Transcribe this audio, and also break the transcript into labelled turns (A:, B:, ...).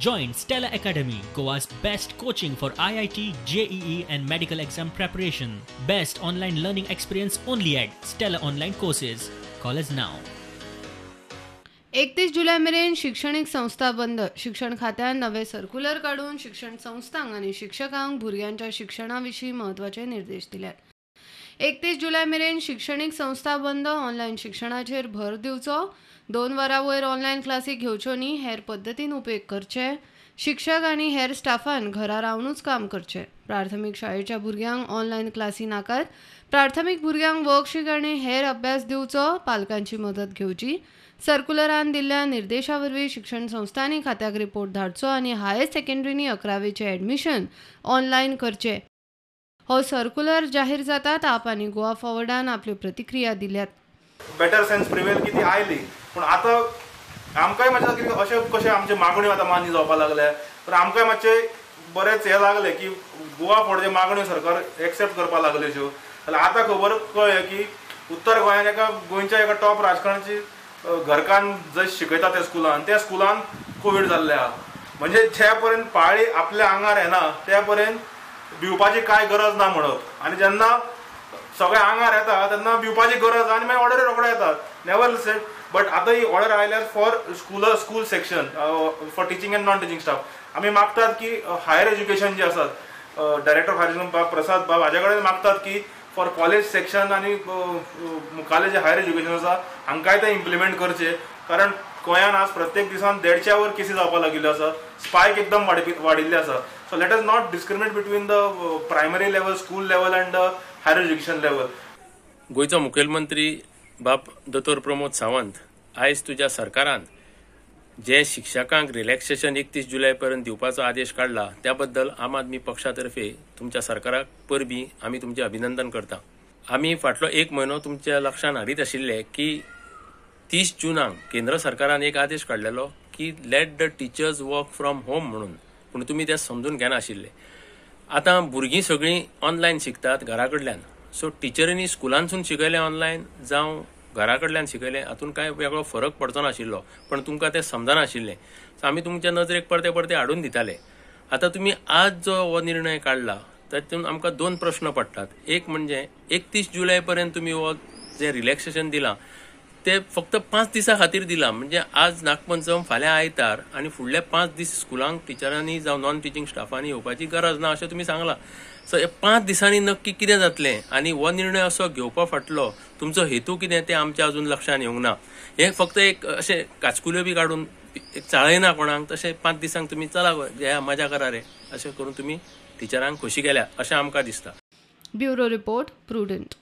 A: Join Stella Academy, Goa's best coaching for IIT, JEE and medical exam preparation. Best online learning experience only at Stella Online Courses. Call us now.
B: 31 जुलय मेरेन शिक्षणीक संस्था बंद. शिक्षण खात्यान नवे circular काडून शिक्षण संस्थांक आनी शिक्षकांक भुरग्यांच्या शिक्षणा विशीं म्हत्वाचे निर्देश दिल्यात. 31 जुलय मेरेन शिक्षणीक संस्था बंद. ऑनलायन शिक्षणाचेर भर दिवचो. 2 वरां वयर ऑनलायन क्लासी घेवच्यो न्ही, हेर पद्दतीन उपेग करचे. शिक्षक आनी हेर स्टाफान घरा रावनूच काम करचें. प्राथमीक शाळेच्या भुरग्यांक ऑनलायन क्लासी नाकात. प्राथमीक भुरग्यांक वर्कशीट आनी हेर अभ्यास दिवचो. पालकांची मदत घेवची. सर्क्युलरान दिल्ल्या निर्देशा वरवीं शिक्षण संस्थांनी खात्याक रिपोर्ट धाडचो आनी हायर सेकंडरीनी 11वेचें एडमिशन ऑनलायन करचें. हो सर्क्युलर जाहीर जातात आप आनी गोवा फॉवर्डान आपल्यो प्रतिक्रिया दिल्यात.
C: बेटर सेन्स प्रिवेल की ती आयली, पूण आतां आमकांय मातशें अशें कशें आमच्यो मागण्यो आतां मान्य जावपाक लागल्या, तर आमकांय मातशें बरेंच हें लागलें की गोवा फॉवर्डच्यो मागण्यो सरकार एक्सेप्ट करपाक लागल्यो श्यो. जाल्यार आतां खबर कळ्ळें की उत्तर गोंयांत एका गोंयच्या एका टॉप राजकारणाची घरकान्न जंय शिकयता त्या स्कुलान, त्या स्कुलान कोवीड जाल्लें आहा. म्हणजे जे पर्यंत पाळी आपल्या आंगार येना त्या पर्यंत भिवपाची कांय गरज ना म्हणप, आनी जेन्ना सगळ्या आंगार येता तेन्ना भिवपाची गरज आनी मागीर ऑर्डरी रोखड्यो येतात. नेवर सेड, बट आतां ही ऑर्डर आयल्यार for school section for teaching and non teaching staff. आमी मागतात की हायर एज्युकेशन जे आसात, डायरेक्टर ऑफ हायर एज्युकेशन बाब प्रसाद बाब हाज्या कडेन मागतात की फॉर कॉलेज सेक्शन आनी मुखाल्लें जें हायर एज्युकेशन आसा हांकांय तें इम्प्लिमेंट करचें. कारण गोंयांत आज प्रत्येक दिसान 150 वयर केसी जावपाक लागिल्ल्यो आसा, स्पायक एकदम वाडिल्ले आसा. So let us not discriminate between the primary level, school level and the higher education level.
D: गोंयचो मुखेलमंत्री बाब दोतोर प्रमोद सावंत, आयज तुज्या सरकारान जे शिक्षकांक रिलॅक्सेशन 31 जुलय पर्यंत दिवपाचो आदेश काडला त्या बद्दल आम आदमी पक्षा तर्फे तुमच्या सरकाराक परबीं आमी तुमचें अभिनंदन करता. आमी फाटलो 1 म्हयनो तुमच्या लक्षान हाडीत आशिल्ले की 30 जुनाक केंद्र सरकारान एक आदेश काडलेलो की let the teachers work from home म्हणून, पूण तुमी तें समजून घेनाशिल्ले. आतां भुरगीं सगळीं ऑनलायन शिकतात घरा कडल्यान, सो टिचरींनी स्कुलांतसून शिकयलें ऑनलायन जावं घरा कडल्यान शिकयलें हातूंत कांय वेगळो फरक पडचो नाशिल्लो, पण तुमकां तें समजनाशिल्लें. सो आमी तुमच्या नजरेक परते परते हाडून दिताले. आतां तुमी आज जो हो निर्णय काडला तातूंत आमकां 2 प्रश्न पडटात. एक म्हणजे 31 जुलय पर्यंत तुमी हो जें रिलॅक्सेशन दिलां ते फक्त 5 दिसां खातीर दिलां, म्हणजे आज नागपंचम, फाल्यां आयतार आनी फुडले 5 दीस स्कुलांक टिचरांनी जावं नॉन टिचींग स्टाफांनी येवपाची गरज ना अशें तुमी सांगलां. सो हे 5 दिसांनी नक्की कितें जातलें आनी हो निर्णय असो घेवपा फाटलो तुमचो हेतू कितें तें आमच्या अजून लक्षांत येवंक ना. हें फक्त एक अशें काचकुल्यो बी काडून एक चाळयना कोणाक, तशें 5 दिसांक तुमी चला घेया मजा करा रे अशें करून तुमी टिचरांक खोशी केल्या अशें आमकां दिसता.
B: Bureau report, Prudent.